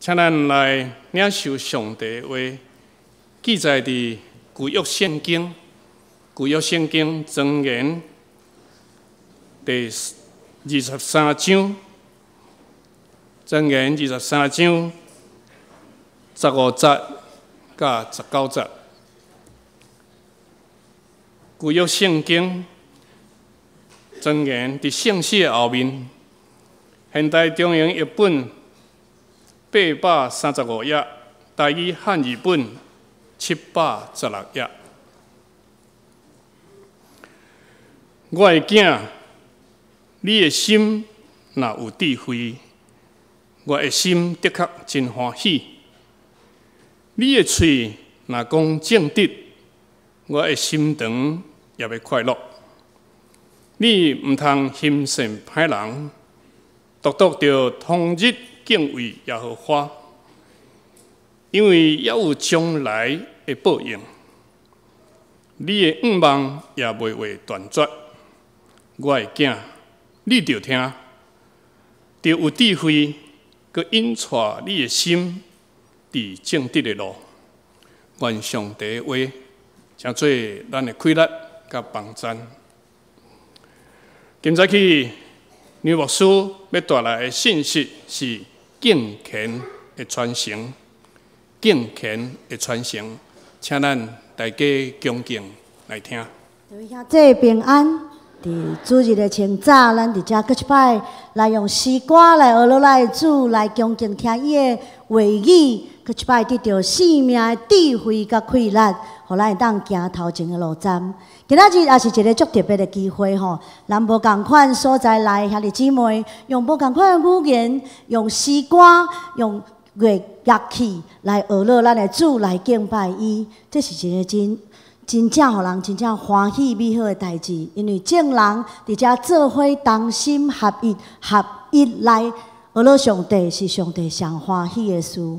請咱來領受上帝的話，記載佇舊約聖經，舊約聖經箴言第二十三章，箴言二十三章15節佮19節。舊約聖經箴言佇聖詩的後面，現代中英譯本835頁，台語漢字本716頁。我的囝，你的心若有智慧，我的心的確真歡喜。你的喙若講正直，我的心腸也欲快樂。你毋通欣羨歹人，獨獨著終日敬畏耶和華，因為猶有將來的報應。你的願望也袂會斷絕。我的囝，你著聽，著有智慧，閣引帶你的心佇正直的路。願上帝的話，成做咱的氣力佮幫贊。今早起，梁牧師欲帶來的信息是敬虔的傳承，敬虔的傳承，請咱大家恭敬來聽。各位兄弟平安，佇主日的清早，咱佇遮閣一擺來用詩歌來學落來主，來恭敬聽伊的話語，閣一擺得著生命的智慧佮氣力，予咱會當行頭前的路站。今仔日也是一个足特別的機會吼，咱無仝款所在來兄弟姊妹，用無仝款的語言，用詩歌，用樂器來學落咱的主，來敬拜伊，這是一个真真正予人真正歡喜美好的代誌，因為眾人佇遮做伙同心合意合一來學落上帝，是上帝上歡喜的事。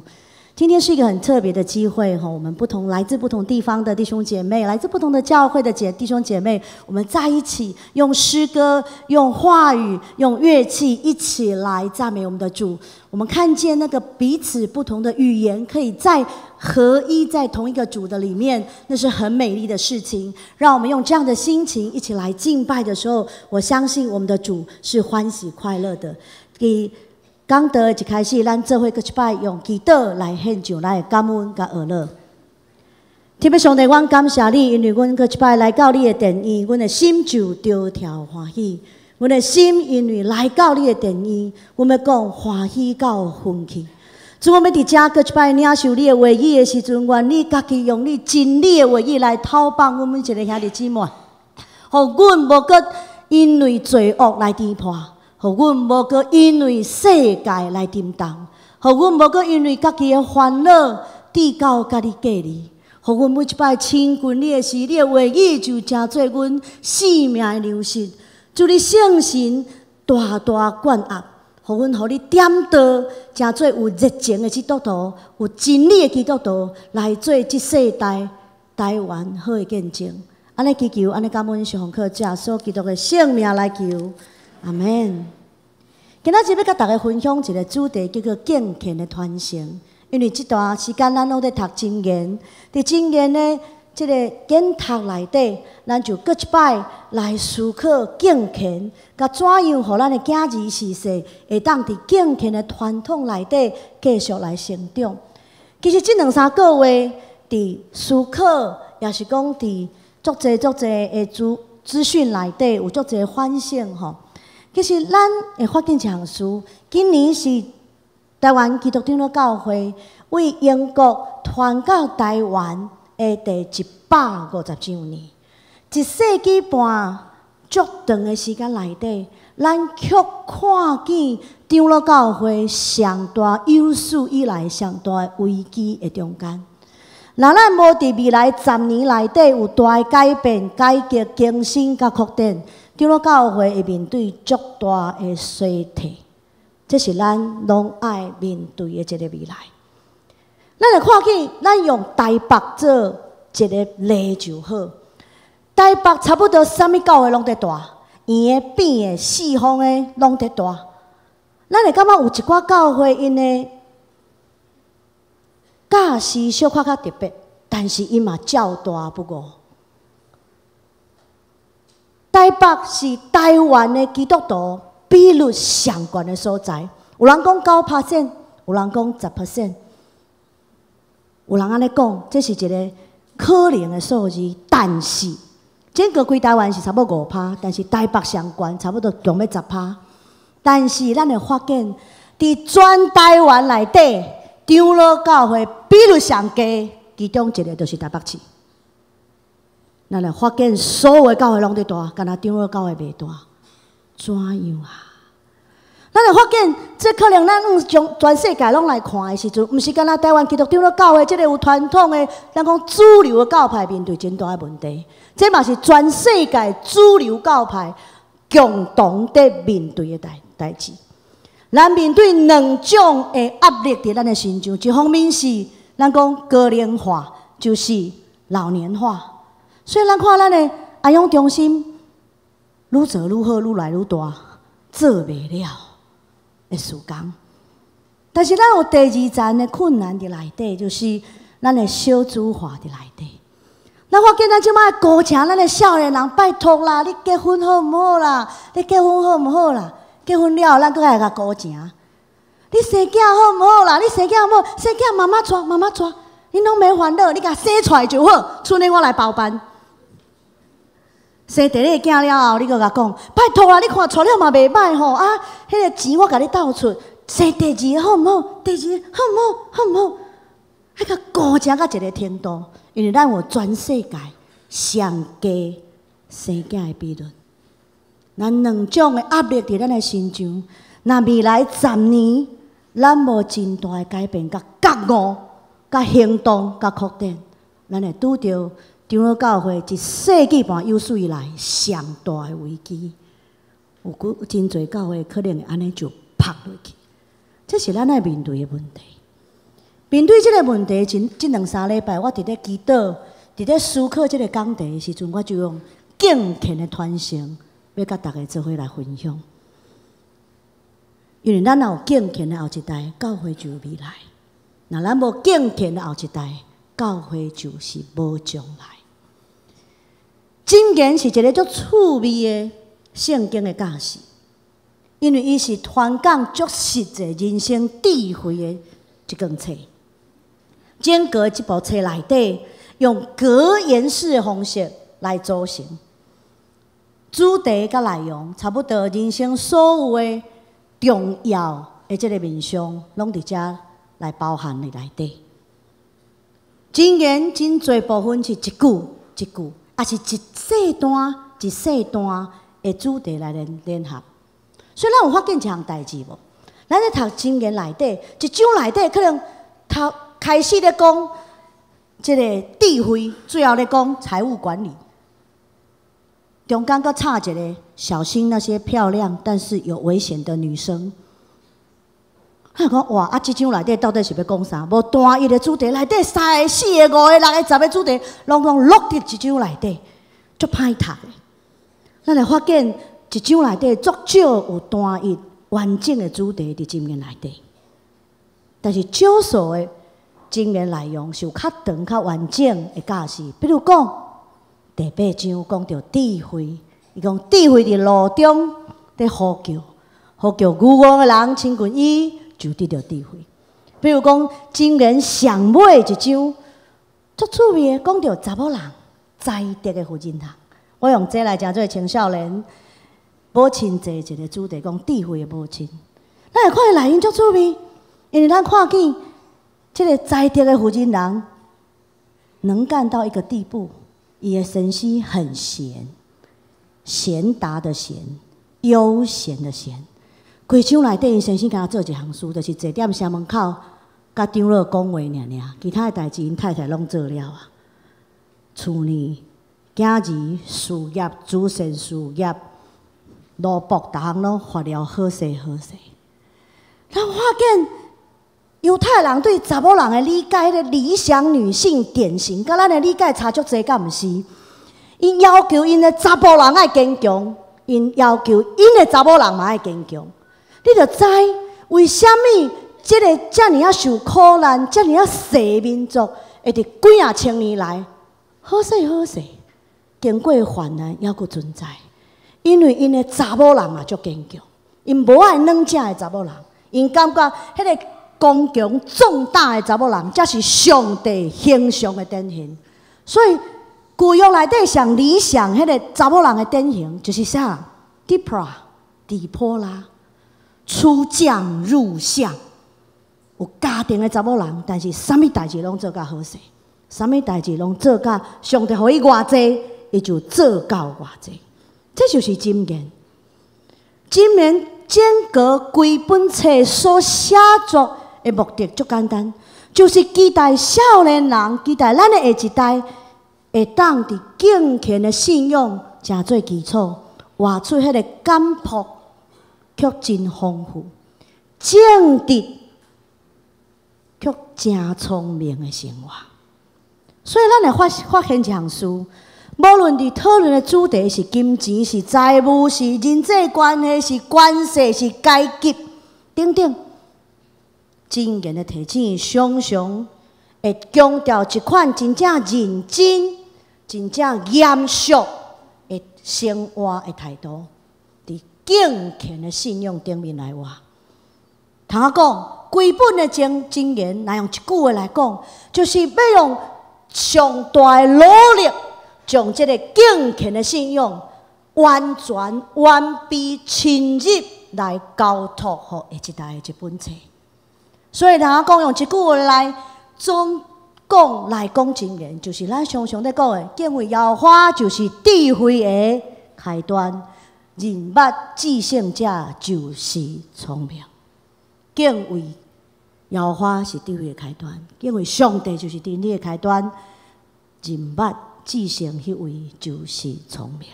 今天是一個很特別的機會，哈，我們不同來自不同地方的弟兄姐妹，來自不同的教會的弟兄姐妹，我們在一起用詩歌、用話語、用樂器一起來讚美我們的主。我們看見那個彼此不同的語言，可以在合一在同一個主的裡面，那是很美麗的事情。讓我們用這樣的心情一起來敬拜的時候，我相信我們的主是歡喜快樂的。佇講道一開始，咱做伙閣一擺用祈禱來獻上咱的感恩佮學樂。天父上帝，阮感謝你，因為阮閣一擺來到你的殿院，阮的心就著跳歡喜。阮的心因為來到你的殿院，阮欲講歡喜到昏去。主，我欲佇遮閣一擺領受你的話語的時陣，願你家己用你真理的話語來透放阮每一个兄弟姊妹，予阮無閣因為罪惡來顛破。予阮無閣因為世界來沉重，予阮無閣因為家己的煩惱至到佮你隔離，予阮每一擺親近你的時，你的話語就成做阮生命的糧食。主你聖神大大灌壓，予阮予你點著，成做有熱情的基督徒，有真理的基督徒，來做這世代台灣好的見證。按呢祈求，按呢感恩，是奉靠主耶穌基督的聖名來求。阿們。今仔日欲佮大家分享一个主題，叫做敬虔的傳承。因為這段時間咱攏咧讀箴言，佇箴言的這个簡讀內底，咱就閣一擺來思考敬虔，佮怎樣予咱的囝兒序細會當佇敬虔的傳統內底繼續來成長。其實這兩三個月佇思考，也是講佇足濟足濟的資訊內底有足濟反省吼。其實咱會發現一項事，今年是台灣基督長老教會對英國傳到台灣的第150週年，一世紀半足長的時間內底，咱卻看見長老教會上大有史以來上大的危機的中間。若咱無佇未來10年內底有大的改變、改革、更新佮擴展，長老教會會面對足大的衰退，這是咱攏愛面對的一個未來。咱會看見，咱用台北做一個例就好。台北差不多啥物教會攏佇蹛，圓的、扁的、四方的攏佇蹛。咱會感覺有一寡教會𪜶的教示小可較特別，但是伊嘛照大不誤。台北是台灣的基督徒比率上懸的所在，有人講9%，有人講10%，有人按呢講，這是一个可能的數字，但是整個規台灣是差不多5趴，但是台北上懸差不多強欲10趴。但是咱會發現，佇全台灣內底，長老教會比率上低，其中一个就是台北市。咱會發現所有的教會攏佇大，干焦長老教會袂大，怎樣啊？咱會發現，這可能咱從全世界攏來看的時陣，毋是干焦台灣基督長老教會這个有傳統的，咱講主流的教派面對真大的問題。這嘛是全世界主流教派共同佇面對的代誌。咱面對兩種的壓力佇咱的身上，一方面是咱講高齡化，就是老年化。所以咱看咱的安養中心愈做愈好，愈來愈大，做袂了的時間。但是咱有第二層的困難佇內底，就是咱的少子化佇內底。咱發現咱這擺高請咱的少年人，拜託啦，你結婚好毋好啦？你結婚好毋好啦？結婚了後，咱閣愛共顧情。你生囝好毋好啦？你生囝好毋好？生囝媽媽帶，媽媽帶，你攏免煩惱，你共生出來就好，賰的我來包辦。生第一个囝了後，你閣共講，拜託啦，你看帶了嘛袂䆀吼啊！彼个錢我共你鬥出，生第二个好毋好？第二個好毋好？好毋好？愛共顧情到一个程度，因為咱有全世界上低生囝的比率，咱兩種的壓力佇咱的身上。若未來十年，咱無真大的改變、佮覺悟、佮行動、佮擴展，咱會拄著長老教會一世紀半有史以來上大的危機。有幾真濟教會可能會按呢就拍落去，這是咱愛面對的問題。面對這个問題，前這兩三禮拜，我佇咧祈禱、佇咧思考這个講題的時陣，我就用敬虔的傳承，欲佮大家做伙來分享。因為咱若有敬虔的後一代，教會就有未來；若咱無敬虔的後一代，教會就是無將來。箴言是一个足趣味的聖經的教示，因為伊是傳講足實際人生智慧的一卷冊。整個這部冊內底，用格言式的方式來組成主題佮內容，差不多人生所有的重要的這个面向，攏佇遮來包含佇內底。箴言真濟部分是一句一句，抑是一細段一細段的主題來聯合。所以咱有發現一項代誌無？咱咧讀箴言內底，一章內底可能頭開始咧講這个智慧，最後咧講財務管理，中間閣插一个小心那些漂亮但是有危險的女生。啊講哇，啊這章內底到底是欲講啥？無單一的主題，內底三个、四个、五个、六个、十个主題，攏總落佇一章內底，足歹讀的。咱會發現一章內底足少有單一完整的主題佇箴言內底，但是少數的箴言內容是有較長、較完整的教示。比如講，第八章講著智慧，伊講智慧佇路中佇呼叫，呼叫愚戇的人親近伊，就得著智慧。比如講，箴言上尾一章，足趣味的講著查某人才德的婦人學。我用這來成做青少年母親節一个主題，講智慧的母親。咱會看伊內容足趣味，因為咱看見這个才德的婦人人能幹到一個地步，伊的先生很賢，賢達的賢，悠閒的閒。規章內底，𪜶先生敢若做一項事，就是坐踮城門口，佮長老講話爾爾，其他的代誌𪜶太太攏做了啊。厝內、囝兒、事業、慈善事業、奴僕，逐項攏發了好勢好勢。咱發現猶太人對查某人的理解，彼個理想女性典型，佮咱的理解差足濟，敢毋是？𪜶要求𪜶的查埔人愛堅強，𪜶要求𪜶的查某人嘛愛堅強。你就知為啥物這个遮爾仔受苦難、遮爾仔細民族，會佇幾仔千年來好勢好勢，經過患難，猶閣存在。因為𪜶的查某人嘛足堅強，𪜶無愛軟正的查某人，𪜶感覺彼个剛強壯膽的查某人，才是上帝形象的典型。所以舊約內底上理想彼个查某人的典型，就是啥？底波拉，底波拉，出將入相，有家庭的查某人，但是啥物代誌攏做甲好勢，啥物代誌攏做甲上帝予伊偌濟，伊就做到偌濟。這就是箴言。箴言整個規本冊所寫作的目的足簡單，就是期待少年人，期待咱的下一代會當佇敬虔的信仰誠做基礎，活出彼個簡樸卻真豐富、正直卻誠聰明的生活。所以，咱會發現一項事，無論佇討論的主題是金錢、是財務、是人際關係、是關係、是階級等等，箴言的提醒常常會強調一款真正認真、真正嚴肅的生活的態度，佇敬虔的信仰頂面來活。通仔講，規本的箴言，若用一句話來講，就是欲用上大的努力，將這个敬虔的信仰完全完備深入來交託予下一代的一本冊。所以，通仔講用一句話來總講來講箴言，就是咱常常咧講的，敬畏耶和華就是智慧的開端，認捌至聖者就是聰明。敬畏耶和華是智慧的開端，敬畏上帝就是真理的開端，認捌至聖彼位就是聰明。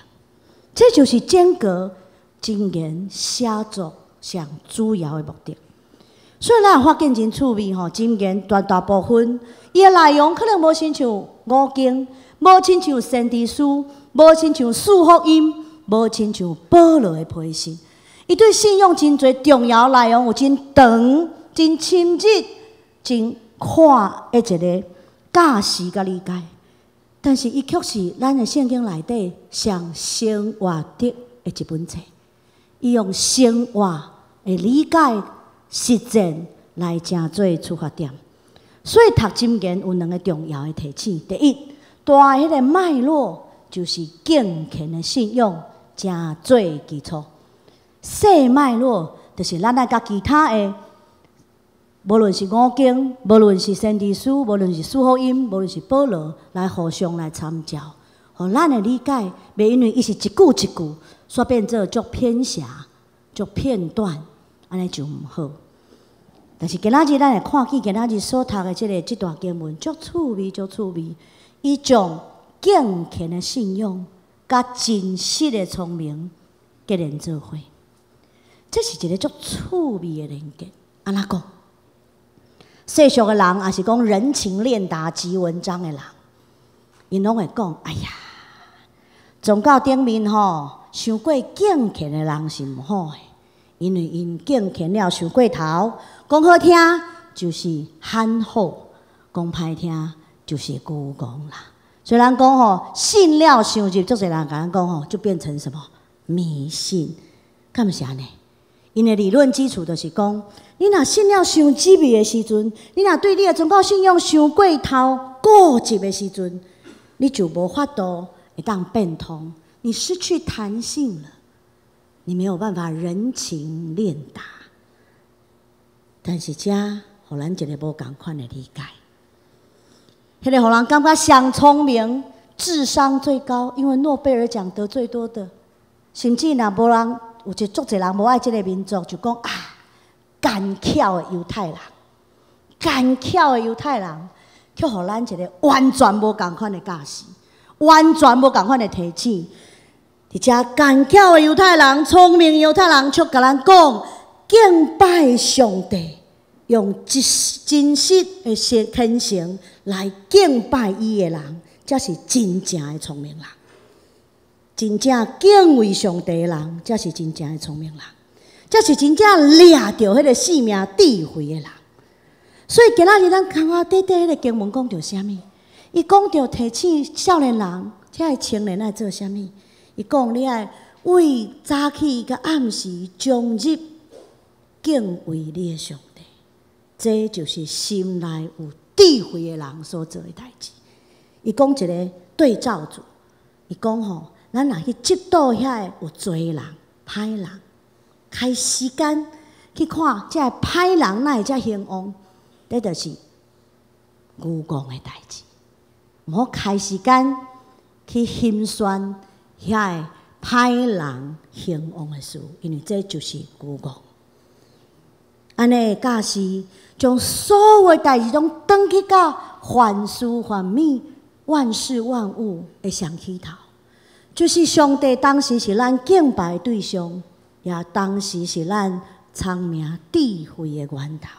這就是整個箴言寫作上主要的目的。所以咱會發現真趣味吼，箴言絕大部分伊的內容可能無親像五經，無親像先知書，無親像四福音，無親像保羅的批信。伊對信仰真濟重要內容有真長、真深入、真闊的一个教示佮理解。但是伊卻是咱的聖經內底上生活的一本冊。伊用生活的理解、實踐來成做出發點。所以讀箴言有兩个重要的提醒：第一，大彼个脈絡就是敬虔的信仰成做基礎；細脈絡就是咱愛佮其他的，無論是五經，無論是先知書，無論是四福音，無論是保羅，來互相來參照，予咱的理解，袂因為伊是一句一句，煞變做足偏狹、足片段，按呢就毋好。但是今仔日咱會看見今仔日所讀的這段經文，足趣味，足趣味。伊將敬虔的信仰佮真實的聰明結連做伙，這是一个足趣味的連結。按怎講？世俗的人，抑是講人情練達即文章的人，𪜶攏會講：哎呀，宗教頂面吼，傷過敬虔的人是毋好的，因為𪜶敬虔了傷過頭，講好聽就是憨厚，講歹聽就是孤戇啦。所以人講吼，信了傷入，足濟人共咱講吼，就變成什麼迷信，敢毋是按呢？𪜶的理論基礎就是講，你若信了傷入去的時陣，你若對你的宗教信仰傷過頭固執的時陣，你就無法度會當變通，你失去彈性了，你沒有辦法人情練達。但是這予咱一个無仝款的理解，彼个予人感覺上聰明、智商最高，因為諾貝爾獎得最多的，甚至若無人。有一足濟人無愛這个民族，就講啊，奸巧的猶太人，奸巧的猶太人，卻予咱一个完全無仝款的教示，完全無仝款的提醒。而且奸巧的猶太人、聰明猶太人，卻共咱講敬拜上帝，用真真實的虔誠來敬拜伊的人，才是真正的聰明人。真正敬畏上帝的人，才是真正的聰明人，才是真正掠著彼个生命智慧的人。所以今仔日咱看看短短彼个經文講著啥物？伊講著提醒少年人，遮个青年愛做啥物？伊講你愛為早起佮暗時終日敬畏你的上帝，這就是心內有智慧的人所做的代誌。伊講一个對照組，伊講吼，咱若去嫉妒遐个有濟人、歹人，開時間去看這个歹人哪會遮興旺，這就是愚戇的代誌。毋好開時間去欣賞遐个歹人興旺的事，因為這就是愚戇。按呢教示，將所有代誌攏轉去到凡事凡物、萬事萬物的上起頭，就是上帝當時是咱敬拜對象，也當時是咱聰明智慧的源頭。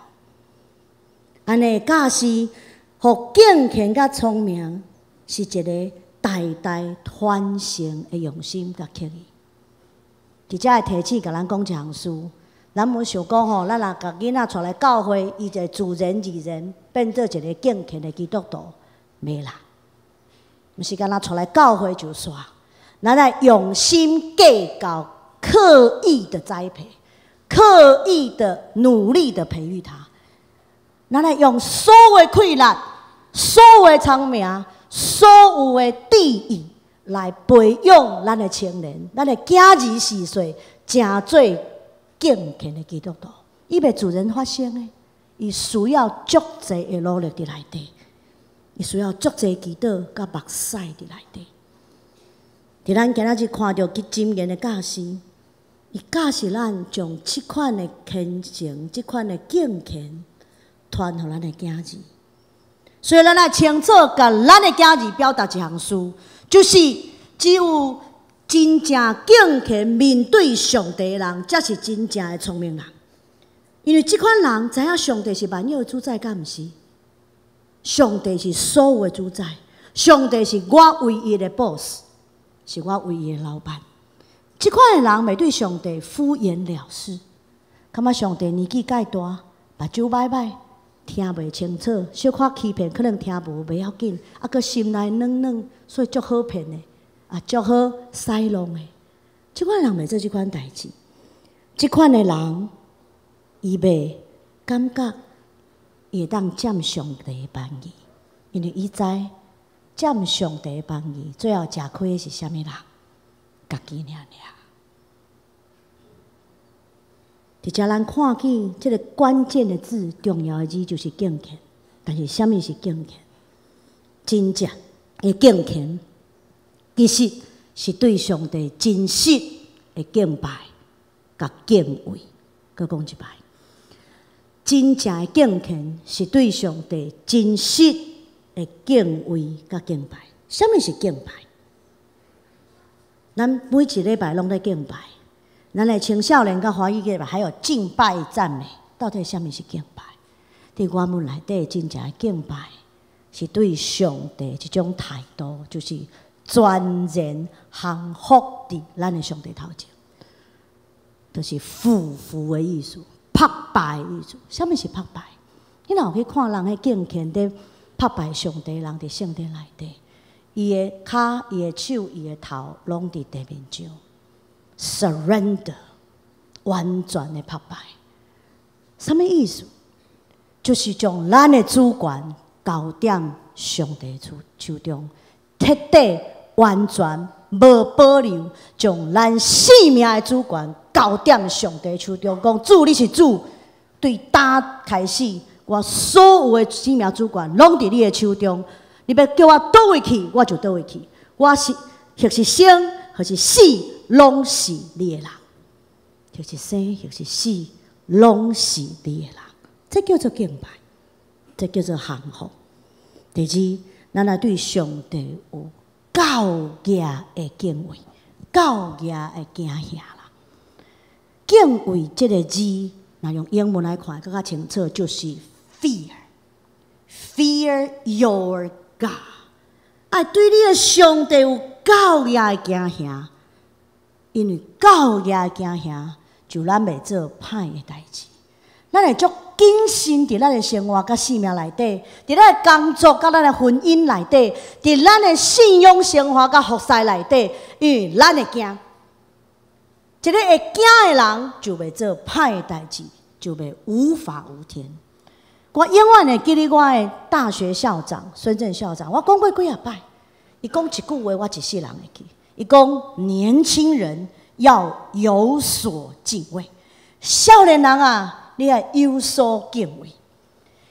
按呢教示，予敬虔佮聰明是一个代代傳承的用心佮刻意。佇遮會提醒共咱講一項事，咱無想講吼，咱若共囡仔帶來教會，伊就自然而然變做一个敬虔的基督徒，袂啦。毋是干焦帶來教會就煞，咱愛用心計較，刻意的栽培，刻意的努力的培育他。咱來用所有的氣力、所有的聰明、所有的智慧來培養咱的青年，咱的囝兒序細，成做敬虔的基督徒。伊袂自然發生的，伊需要足濟的努力佇內底，伊需要足濟祈禱佮目屎佇內底。佇咱今仔日看著箴言的教示，伊教示咱將這款的虔誠、這款的敬虔傳予咱的囝兒。所以咱愛清楚共咱的囝兒表達一項事，就是只有真正敬虔面對上帝的人，才是真正的聰明人。因為這款人知影上帝是萬有的主宰，敢毋是？上帝是所有的主宰，上帝是我唯一的 boss，是我唯一的老闆。這款的人袂對上帝敷衍了事，感覺上帝年紀蓋大，目睭䆀䆀，聽袂清楚，小可欺騙可能聽無袂要緊，啊，閣心內軟軟，所以足好騙的，啊，足好使弄的。這款人袂做這款代誌，這款的人，伊袂感覺伊會當佔上帝的便宜，因為伊知佔上帝的便宜，最後食虧的是啥物人？家己爾爾。佇遮咱看見這个關鍵的字，重要的字就是敬虔。但是啥物是敬虔？真正的敬虔，其實是對上帝真實的敬拜佮敬畏。閣講一擺，真正的敬虔是對上帝真實的敬畏佮敬拜。啥物是敬拜？咱每一禮拜攏咧敬拜。咱的青少年佮華語禮拜還有敬拜讚美，到底啥物是敬拜？佇原文內底，真正的敬拜是對上帝一種態度，就是全然降服佇咱的上帝頭前，就是俯伏的意思，拍敗的意思。啥物是拍敗？你若有去看人彼敬虔佇拍敗上帝，人佇聖殿內底，伊的跤、伊的手、伊的頭，攏佇地面上。surrender，完全的拍敗，啥物意思？就是將咱的主權交佇上帝手手中，徹底完全無保留，將咱性命的主權交佇上帝手中。講主，你是主，對今開始，我所有的生命主權攏佇你的手中。你欲叫我佗位去，我就佗位去。我是或是生，或是死，攏是你的人；或是生，或是死，攏是你的人。這叫做敬拜，這叫做降服。第二，咱來對上帝有高額的敬畏，高額的驚嚇啦。敬畏這个字，若用英文來看，閣較清楚，就是 fear，fear your God，愛對你的上帝有高額的驚嚇，因為高額的驚嚇，就咱袂做歹的代誌，咱會足謹慎佇咱的生活佮生命內底，佇咱的工作佮咱的婚姻內底，佇咱的信仰生活佮服侍內底，因為咱會驚。一个會驚的人，就袂做歹的代誌，就袂無法無天。我永遠會記得我的大學校長孫正校長，我講過幾仔擺，伊講一句話，我一世人會記。伊講年輕人要有所敬畏，少年人啊，你愛有所敬畏，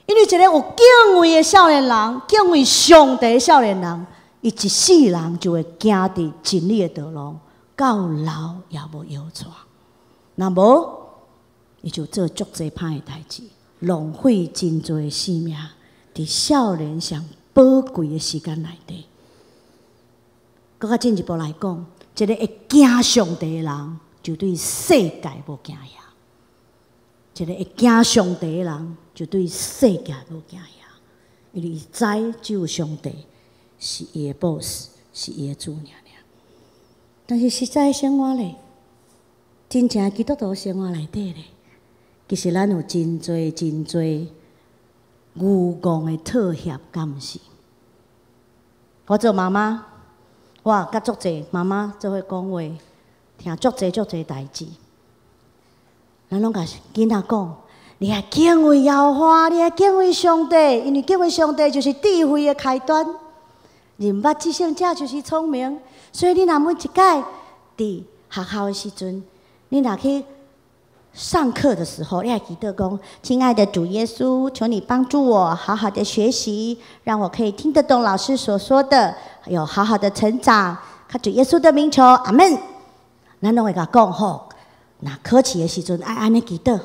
因為一個有敬畏的少年人，敬畏上帝的少年人，伊一世人就會行佇真理的道路，到老也無搖掣。若無，伊就做足濟歹的代誌，浪費真濟生命，佇少年上寶貴的時間內底。閣較進一步來講，一個會驚上帝的人，就對世界無驚嚇。一個會驚上帝的人，就對世界無驚嚇，因為伊知只有上帝是伊的 boss，是伊的主爾爾。但是實際生活咧，真正基督徒生活內底咧，其實咱有真濟真濟愚戇的妥協，敢毋是？我做媽媽，我佮足濟媽媽做伙講話，聽足濟足濟代誌。咱攏共囡仔講，你愛敬畏耶和華，你愛敬畏上帝，因為敬畏上帝就是智慧的開端。人捌至聖者就是聰明，所以你若每一擺佇學校的時陣，你若去上課的時候，你愛記得講：親愛的主耶穌，求你幫助我好好的學習，讓我可以聽得懂老師所說的，有好好的成長。靠主耶穌的名求，阿門。咱攏會共講吼。若考試的時陣，愛按呢祈禱，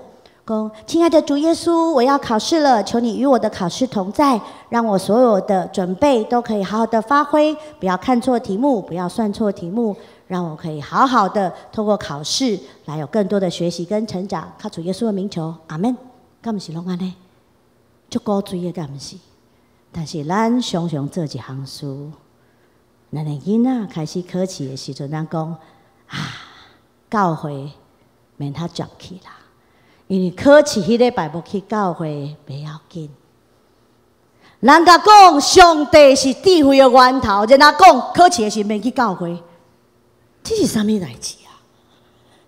講：親愛的主耶穌，我要考試了，求你與我的考試同在，讓我所有的準備都可以好好的發揮，不要看錯題目，不要算錯題目，讓我可以好好的透過考試來有更多的學習跟成長。靠主耶穌的名求，阿門。敢毋是攏按呢？足古錐的敢毋是？但是咱常常做一項事，咱的囡仔開始考試的時陣，咱講啊，教會免較接去啦，因為考試彼禮拜無去教會袂要緊。人共講上帝是智慧的源頭，然後講考試的時免去教會，這是啥物代誌啊？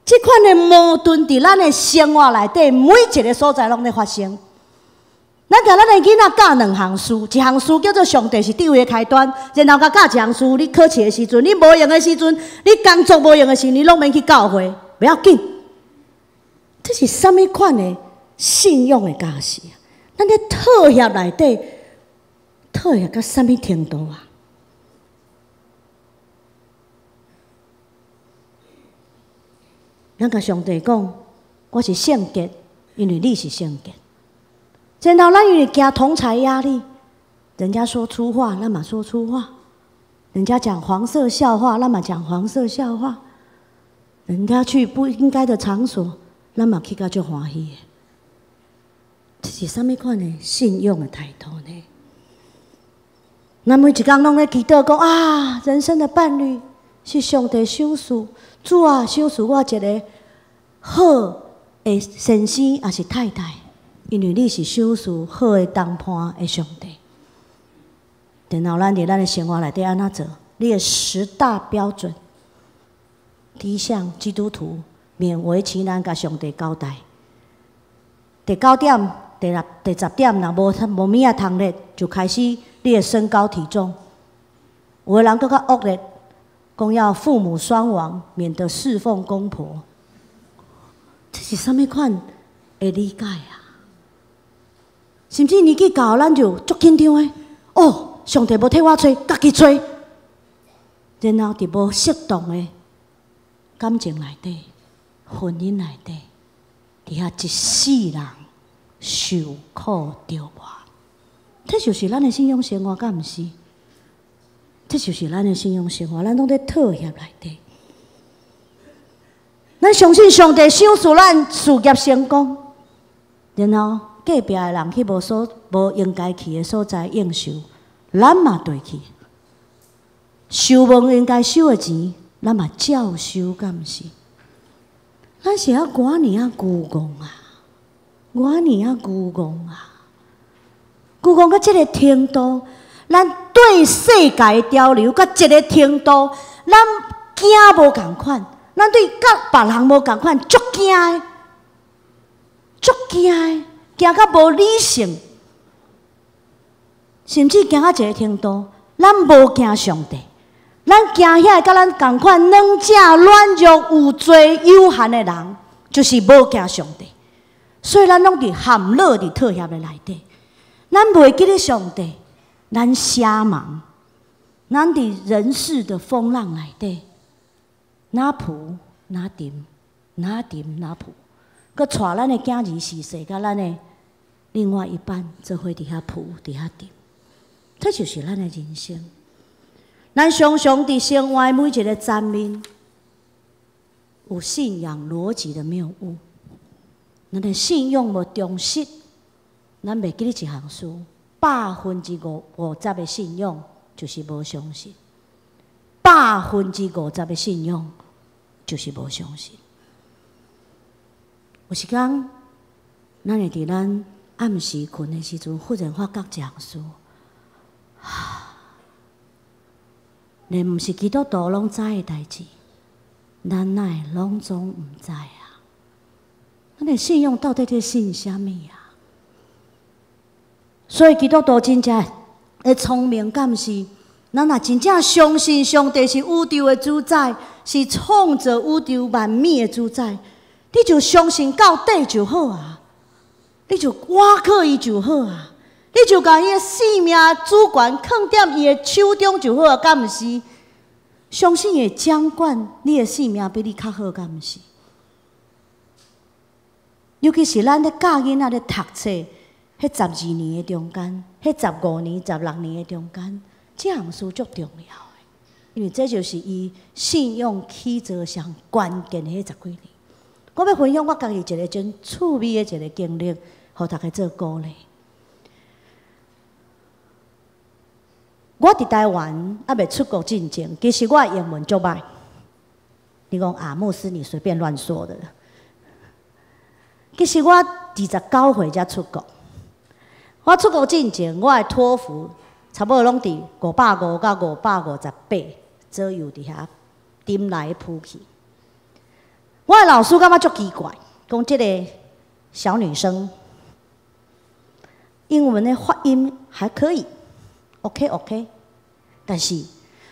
這款的矛盾佇咱的生活內底，每一個所在攏咧發生。咱共咱的囡仔教兩項事，一項事叫做上帝是智慧的開端，然後共教一項事，你考試的時陣，你無閒的時陣，你工作無閒的時陣，你攏免去教會，袂要緊。這是啥物款的信仰的教示啊？咱咧妥協內底，妥協到啥物程度啊？咱共上帝講，我是聖潔，因為你是聖潔。然後咱因為驚同儕壓力，人家說粗話，咱嘛說粗話；人家講黃色笑話，咱嘛講黃色笑話；人家去不應該的場所，咱嘛去甲足歡喜的。這是啥物款的信仰的態度呢？咱每一工攏咧祈禱講啊，人生的伴侶是上帝賞賜，主啊，賞賜我一個好的先生，抑是太太。因為你是賞賜好的同伴的上帝。然後咱佇咱的生活內底按怎做？你的十大標準，第一項，基督徒勉為其難共上帝交代。第九點、第六、第十點，若無無物仔通咧，就開始你的身高體重。有的人閣較惡劣，講要父母雙亡，免得侍奉公婆。這是啥物款的理解啊？甚至年紀到，咱就足緊張的。哦，上帝無替我揣，家己揣。然後佇無適當的感情內底、婚姻內底，佇遐一世人受苦著磨。這就是咱的信仰生活，敢毋是？這就是咱的信仰生活，咱攏佇妥協內底。咱相信上帝賞賜咱事業成功，然後隔壁的人去無應該去的所在應酬，咱嘛綴去；收無應該收的錢，咱嘛照收，敢毋是？咱是猶遮爾仔愚戇啊！我爾仔愚戇啊！愚戇到這个程度，咱對世界的潮流到這个程度，咱驚無仝款，咱對佮別人無仝款，足驚的，足驚的，驚到無理性，甚至驚到一个程度，咱無驚上帝，咱驚遐個佮咱仝款軟正軟弱有罪有限的人，就是無驚上帝，所以咱攏佇陷落佇妥協的內底，咱袂記得上帝，咱瞎忙，咱佇人世的風浪內底，若浮若沉，若沉若浮，閣帶咱的囝兒婿踅佮咱的另外一半做伙佇遐浮佇遐沉，這就是咱的人生。咱常常佇生活的每一个層面，有信仰邏輯的謬誤，咱的信仰無忠實，咱袂記得一項事，50%的信仰就是無相信，50%的信仰就是無相信。有時間，咱會佇咱暗時睏的時陣，忽然發覺一項事，連毋是基督徒攏知的代誌，咱哪會攏總毋知啊？咱的信仰到底佇信啥物啊？所以基督徒真正的聰明，敢是咱若真正相信上帝是宇宙的主宰，是創造宇宙萬物的主宰，你就相信到底就好啊！你就倚靠伊就好啊！你就共伊的性命主權囥佇伊的手中就好啊，敢毋是？相信會掌管你的性命比你較好，敢毋是？尤其是咱咧教囡仔咧讀冊，彼12年的中間，彼15年、16年的中間，這項事足重要的，因為這就是伊信仰起造上關鍵的彼十幾年。我欲分享我家己一個真趣味的一個經歷，予大家做鼓勵。我佇台灣猶未出國進前，其實我的英文足歹。你講啊，牧師你隨便亂說的。其實我29歲才出國。我出國進前，我的托福差不多攏佇550到558左右佇遐沉來浮去。我的老師感覺足奇怪，講這个小女生英文的發音還可以。OK OK，但是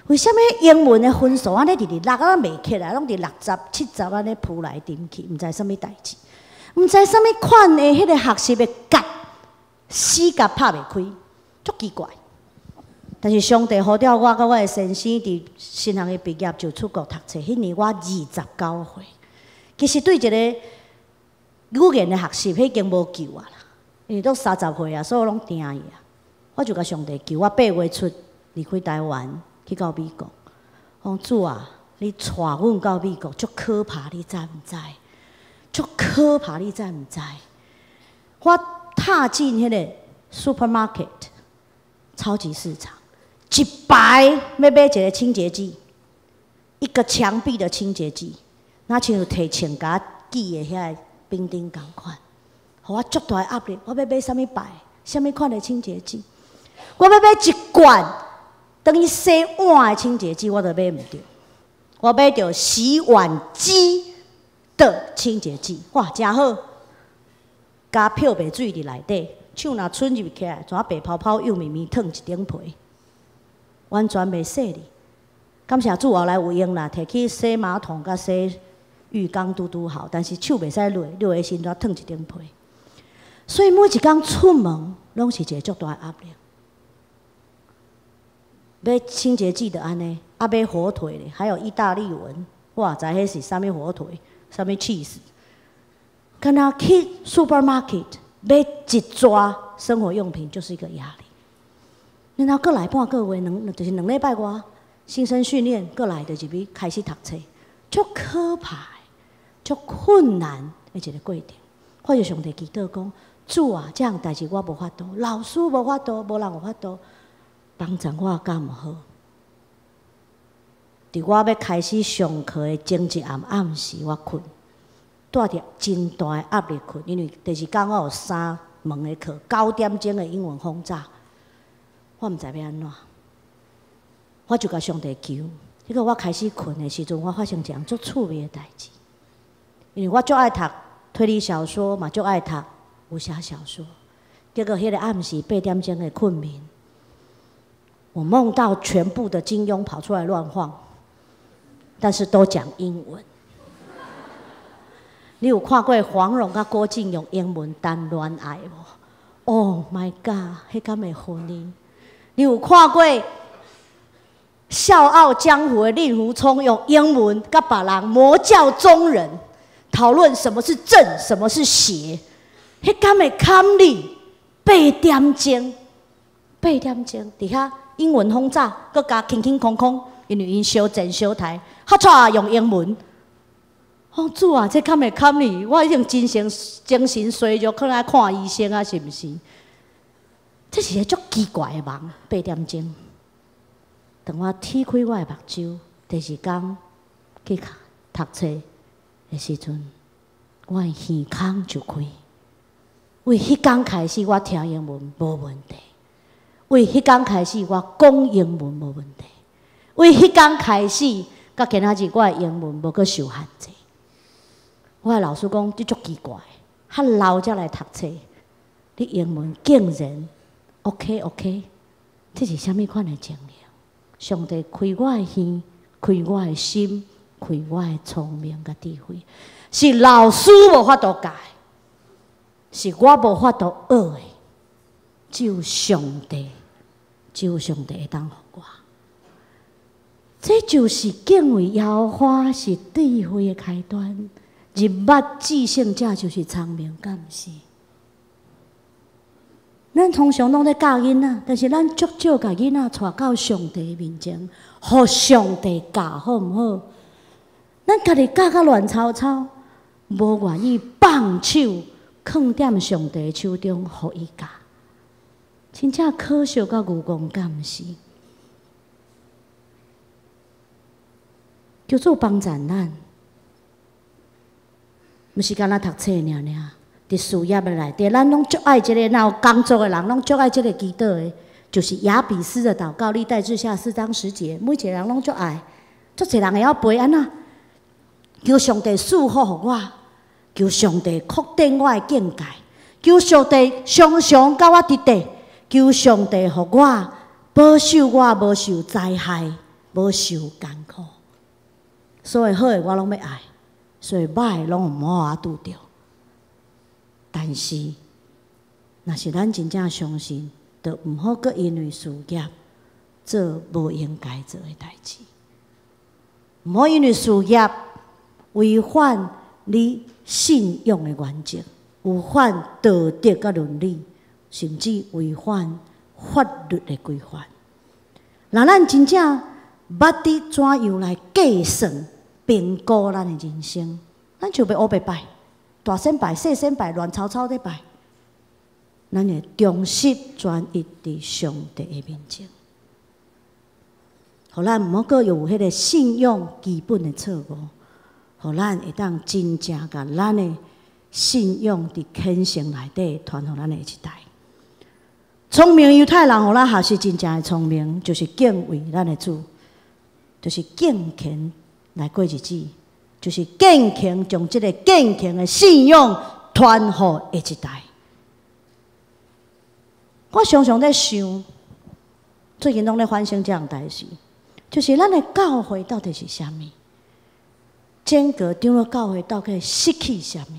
為啥物英文的分數按呢直直落啊袂起來，攏佇60、70按呢浮來沉去，毋知啥物代誌，毋知啥物款的彼个學習的結死結拍袂開，足奇怪。但是上帝呼召我佮我的先生佇神學院畢業就出國讀冊，彼年我29歲，其實對一个語言的學習，彼已經無救啊啦，因為都30歲啊，所以攏定去啊。我就共上帝求，我8月初離開台灣去到美國。講主啊，你帶阮到美國，足可怕，你知毋知？足可怕，你知毋知？我踏進彼个 supermarket 超級市場，一排欲買一个清潔劑，一個牆壁的清潔劑，若親像提秤共我記的遐个兵丁仝款，予我足大的壓力。我欲買啥物牌？啥物款的清潔劑？我欲買一罐等於洗碗的清潔劑，我都買毋著。我買著洗碗機的清潔劑，哇，誠好！加漂白水佇內底，手若伸入起來，怎白泡泡、幼綿綿，燙一頂皮，完全袂細膩。感謝主，後來有用啦，提去洗馬桶佮洗浴缸拄拄好，但是手袂使落，落的時陣燙一頂皮。所以每一工出門，攏是一個足大的壓力。買清潔劑就按呢，啊買火腿咧，還有意大利文，我也知彼是啥物火腿，啥物 cheese。敢若去 supermarket 買一逝生活用品就是一個壓力。然後過來半個月，就是2禮拜外，新生訓練過來就入去開始讀冊，足可怕的，足困難的一個過程。我就上帝祈禱講：主啊，這項代誌我無法度，老師無法度，無人有法度。幫助我敢毋好？佇我欲開始上課的前一暗暗時，我睏，帶著真大的壓力睏，因為第二工我有三門的課，9點鐘的英文轟炸，我毋知欲按怎，我就共上帝求。彼個我開始睏的時陣，我發生一項足趣味的代誌，因為我足愛讀推理小說嘛，足愛讀武俠小說。結果彼個暗時8點鐘的睏眠，我夢到全部的金庸跑出來亂晃，但是都講英文。你有看過黃蓉佮郭靖用英文談戀愛無？Oh my God，彼敢會funny？你有看過《笑傲江湖》的令狐沖用英文佮別人魔教中人討論什麼是正，什麼是邪？彼敢會堪你？八點鐘，八點鐘，佇遐英文轟炸，閣加輕輕空空，因為𪜶相戰相刣，哈掣用英文。哦，主啊，這敢會堪你？我已經精神衰弱，可能愛看醫生啊，是毋是？這是一個足奇怪的夢。8點鐘，當我鐵開我的目睭，第二工去讀冊的時陣，我的耳孔就開。為彼工開始，我聽英文無問題；為彼工開始，我講英文無問題；為彼工開始，到今仔日我的英文無閣受限制。我的老師講，你足奇怪，較老才來讀冊，你英文竟然 OK OK，這是啥物款的情形？上帝開我的耳，開我的心，開我的聰明佮智慧，是老師無法度教，是我無法度學的，只有上帝，只有上帝會當予我。這就是敬畏耶和華是智慧的開端。入捌至聖者就是聰明，敢毋是？咱通常攏咧教囡仔，但是咱足少共囡仔帶到上帝面前，予上帝教好毋好？咱家己教甲亂糟糟，無願意放手，囥踮上帝手中，予伊教。真正可惜佮愚戇，敢毋是？求主幫助咱，毋是干焦讀冊爾爾，佇事業的內底，咱攏足愛這个，若有工作的人，攏足愛這个祈禱的，就是雅比斯的禱告，歷代志下4章10節，每一個人攏足愛，足濟人會曉背按怎？求上帝賜福予我，求上帝擴展我的境界，求上帝常常佮我佇底，求上帝予我保守我無受災害，無受艱苦。所有好的我攏欲愛，所有歹的攏毋好予我拄著。但是，若是咱真正相信，就毋好閣因為事業做無應該做的代誌，毋好因為事業違反你信仰的原則，違反道德佮倫理，甚至違反法律的規範。若咱真正捌佇怎樣來計算、評估咱的人生，咱就袂烏白拜，大仙拜、細仙拜、亂糟糟咧拜。咱會忠實專一佇上帝的面前，予咱毋好閣有彼个信仰基本的錯誤，予咱會當真正共咱的信仰佇虔誠內底傳予咱的下一代。聰明猶太人予咱學習真正的聰明，就是敬畏咱的主，就是敬虔來過日子，就是敬虔將這个敬虔的信仰傳予下一代。我常常咧想，最近攏咧反省這項代誌，就是咱的教會到底是啥物？整個長老教會到底失去啥物？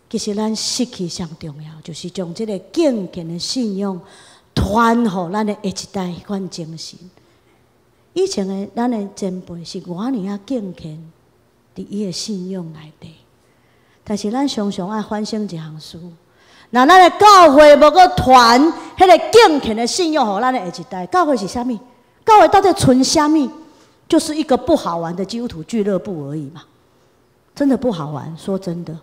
其實咱失去上重要，就是將這个敬虔的信仰傳予咱的下一代彼款精神。以前的咱的前輩是偌爾仔敬虔，佇伊的信仰內底，但是咱常常愛反省一項事。若咱的教會無閣傳彼个敬虔的信仰予咱的下一代，教會是啥物？教會到底存啥物？就是一個不好玩的基督徒俱樂部而已嘛，真的不好玩。說真的，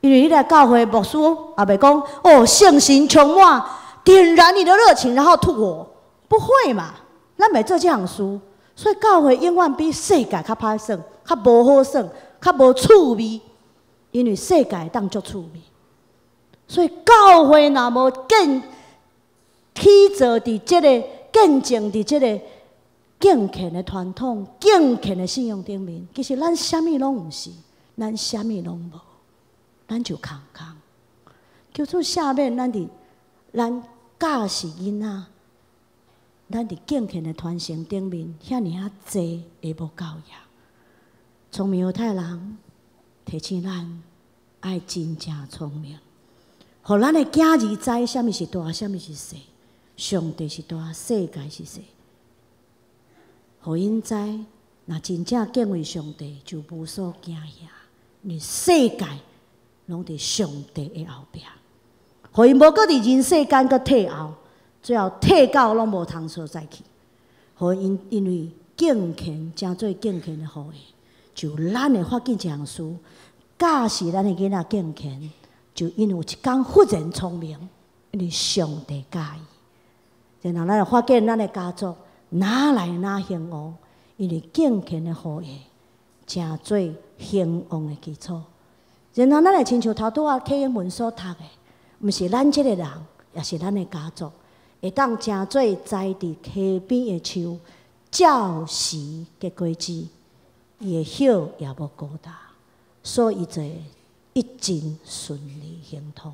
因為你來教會牧師也袂講哦，聖神充滿，點燃你的熱情，然後吐火，不會嘛？咱袂做這項事，所以教會永遠比世界較歹耍，較無好耍，較無趣味。因為世界會當足趣味。所以教會若無建起造佇這个見證佇這个敬虔的傳統、敬虔的信仰頂面，其實咱啥物攏毋是，咱啥物攏無，咱就空空。求主赦免咱佇咱教示囡仔，咱佇敬虔的傳承頂面遐爾仔濟的無夠額。聰明猶太人提醒咱愛真正聰明，予咱的囝兒知啥物是大，啥物是細，上帝是大，世界是細。予𪜶知，若真正敬畏上帝，就無所驚嚇，因為世界攏佇上帝的後壁。予𪜶無閣佇人世間閣退後，最後退到攏無通所在去。予𪜶因為敬虔，成做敬虔的後裔，就咱會發現一項事，教示咱的囡仔敬虔，就𪜶有一工忽然聰明，因為上帝教伊。然後咱會發現咱的家族愈來愈興旺，因為敬虔的後裔成做興旺的基礎。然後咱會親像頭拄仔啟英文所讀的，毋是咱這个人，也是咱的家族，會當成做栽佇溪邊的樹，照時結果子，伊的葉也無枯焦，所以伊就會一盡順利亨通。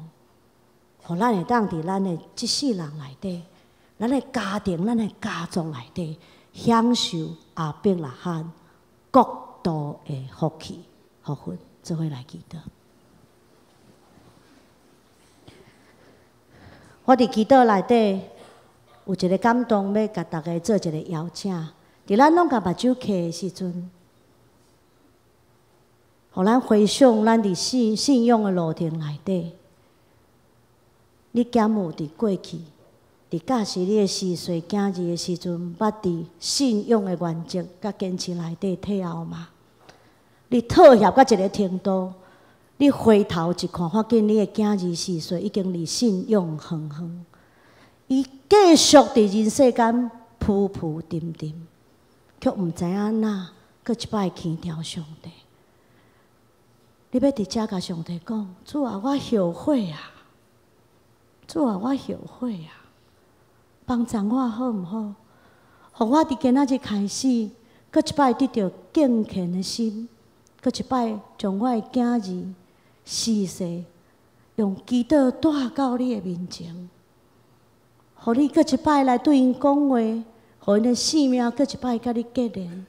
予咱會當佇咱的這世人內底，咱的家庭、咱的家族內底，享受亞伯拉罕國度的福氣、福分，做伙來祈禱。我佇祈禱內底有一个感動，欲共大家做一个邀請。佇咱攏共目睭閉的時陣，予咱回想咱佇信仰的路程內底，你敢有佇過去，佇教示你的四歲囝兒的時陣，捌佇信仰的原則佮堅持內底退後嗎？你妥協到一个程度，你回頭一看，發現你的囝兒四歲已經離信仰遠遠，伊繼續佇人世間浮浮沉沉，卻毋知影哪閣一擺輕佻上帝。你欲佇遮共上帝講：主啊，我後悔啊！主啊，我後悔啊！幫助我好毋好？予我佇今仔日開始，閣一擺得著敬虔的心，閣一擺將我的囝兒四歲用祈禱帶到你的面前，予你閣一擺來對𪜶講話，予𪜶的性命閣一擺佮你結連，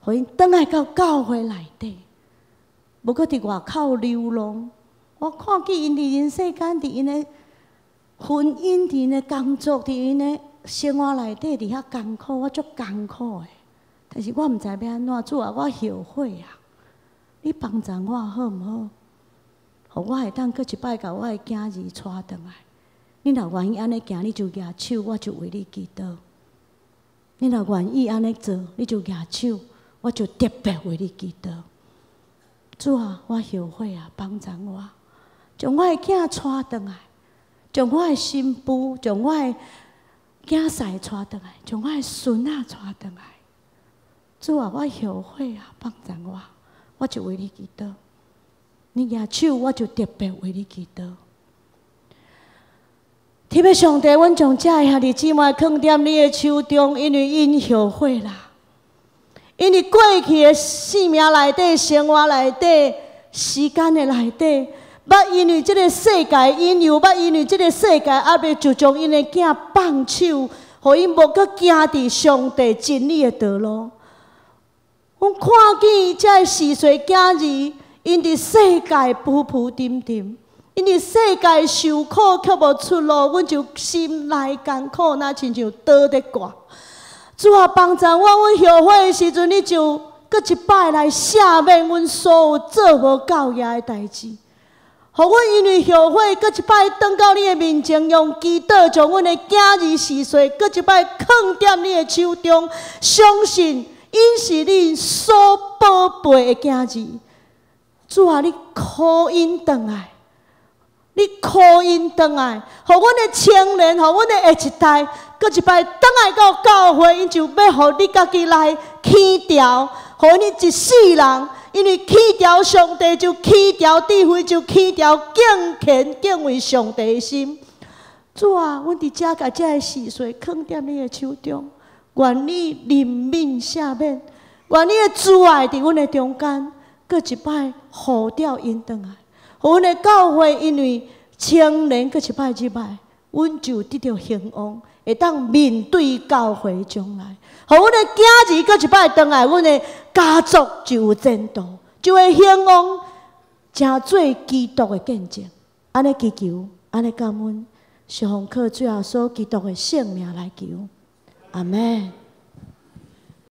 予𪜶轉來到教會內底，無閣佇外口流浪。我看見𪜶佇人世間，佇𪜶的婚姻、佇𪜶的工作、佇𪜶的生活內底，佇遐艱苦，我足艱苦的。但是我毋知欲按怎，主啊，我後悔啊！你幫助我好毋好？予我會當閣一擺共我的囝兒帶轉來。你若願意按呢行，你就舉手，我就為你祈禱。你若願意按呢做，你就舉手，我就特別為你祈禱。主啊，我後悔啊，幫助我，將我的囝帶轉來，將我的新婦，將我的囝婿帶轉來，將我的孫仔帶轉來。主啊，我後悔啊，幫助我，我就為你祈禱。你舉手，我就特別為你祈禱。天父上帝，阮將這兄弟姊妹囥佇你的手中，因為𪜶後悔啦，𪜶佇過去的生命內底、生活內底、時間的內底，捌因為這个世界引誘，捌因為這个世界壓力，就將𪜶的囝放手，予𪜶無閣行佇上帝真理的道路。阮看見這个四歲囝兒，𪜶佇世界浮浮沉沉，𪜶佇世界受苦卻無出路，阮就心內艱苦，若親像刀佇割。主啊，幫助我，阮後悔的時陣，你就閣一擺來赦免阮所有做無夠額的代誌。予阮因為後悔，閣一擺轉到你的面前，用祈禱將阮的囝兒四歲，閣一擺囥佇你的手中，相信𪜶是你所寶貝的囝兒。主啊，你箍𪜶轉來，你箍𪜶轉來，予阮的青年，予阮的下一代，閣一擺轉來到教會，𪜶就欲予你家己來輕佻，予𪜶一世人，𪜶 因為棄掉上帝就棄掉智慧，就棄掉敬虔敬畏上帝的心。主啊，阮佇遮共這个時序囥佇你的手中，願你憐憫赦免，願你的慈愛佇阮的中間，閣一擺呼召𪜶轉來，予阮的教會因為青年閣一擺入來，阮就得著興旺，會當面對教會將來。予阮的囝兒閣一擺轉來，阮的家族就有前途，就會興旺，成做基督的見證。按呢祈求，按呢感恩，是奉靠主耶穌基督的聖名來求。阿門。